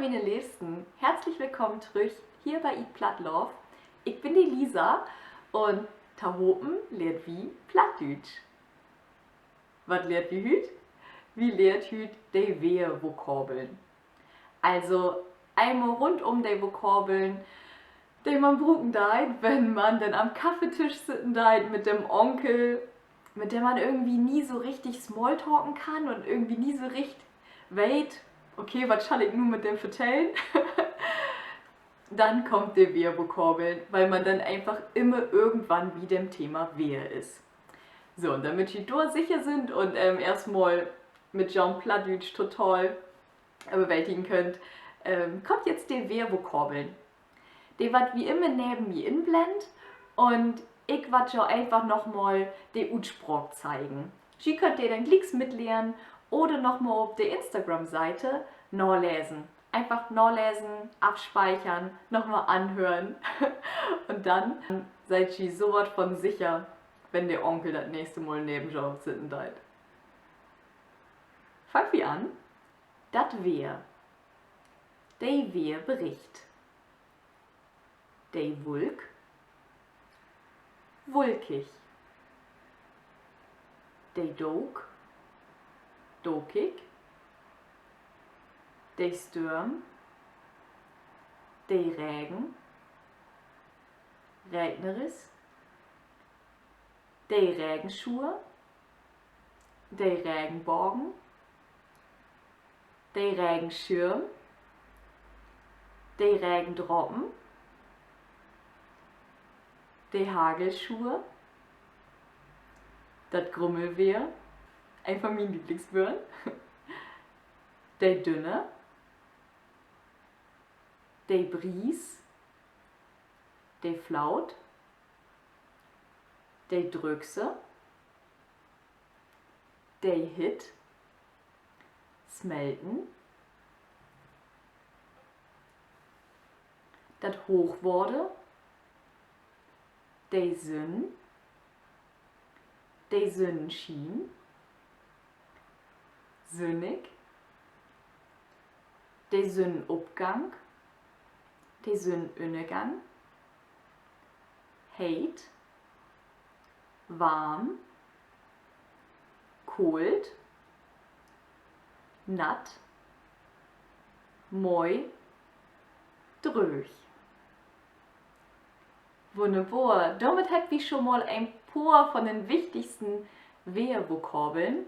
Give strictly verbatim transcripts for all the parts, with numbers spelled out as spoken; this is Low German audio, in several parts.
Miene Leevsten, herzlich willkamen trüch hier bi Eat Platt Love. Ik bün de Lisa un tohopen lehrt wi Plattdüütsch. Wat lehrt wi hüüt? Wi lehrt hüüt de Weervokabeln. Also eenmal rundüm de Vokabeln, de man bruken deit, wenn man denn an'n Kaffeetisch sitten deit mit den Onkel, mit den man irgendwie nie so richtig smalltalken kann un irgendwie nie so richtig weet, okay, wat schall ik nu mit den vertellen? Denn kaamt de Weervokabeln, wiel man denn eenfach immer irgendwann bi den Thema Weer is. So, un dormit ji dor sicher sünd un eerstmal mit joon Plattdüütsch total överwältigen köönt, kaamt jetzt de Weervokabeln. De warrt wi immer neven mi inblennt un ik warr jo eenfach nochmal de Utspraak zeigen. Ji köönt de denn glieks mitlehren oder nochmal op de Instagram-Siete nalesen. Eenfach nalesen, afspeichern, nochmal anhören. Un denn seid ji so wat von sicher, wenn de Onkel dat nächste Mal neven jo sitten deit. Fangt wi an. Dat Weer. De Weerbericht. De Wulk. Wulkig. De Dook. Dookig. De Störm. De Regen. Regnerisch. De Regenschuer. De Regenbogen. De Regenschirm. De Regendrapen. De Hagelschuer. Dat Grummelweer. Een von mien Lieblingswöör. De Dünner. De Bries. De Flaut. De Dröögse. De Hitt. Smelten. Dat Hoochwater. De Sünn. De Sünnschien. Sünnig. De Sünnopgang. De Sünnünnergang. Heet. Warm. Koolt. Natt. Moi. Dröög. Wunnerbor. Dormit hebbt wi schon mal en poor von den wichtigsten Weervokabeln.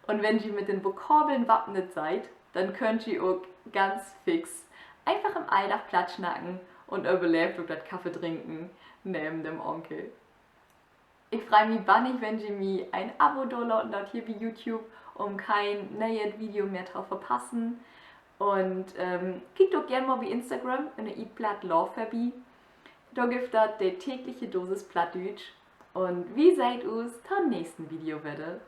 Un wenn ji mit den Vokabeln wappnet seid, denn köönt ji ok ganz fix eenfach in'n Alldag Platt snacken un överleevt ok dat Kaffeedrinken neven den Onkel. Ik frei mi bannig, wenn ji mi en Abo dorlaten doot hier bi YouTube, üm keen nee'et Video mehr to verpassen. Un kiekt ok geern mal bi Instagram ünner Eat Platt Love vörbi. Dor gifft dat de tägliche Dosis Plattdüütsch. Un wi seht us to'n nächsten Video wedder.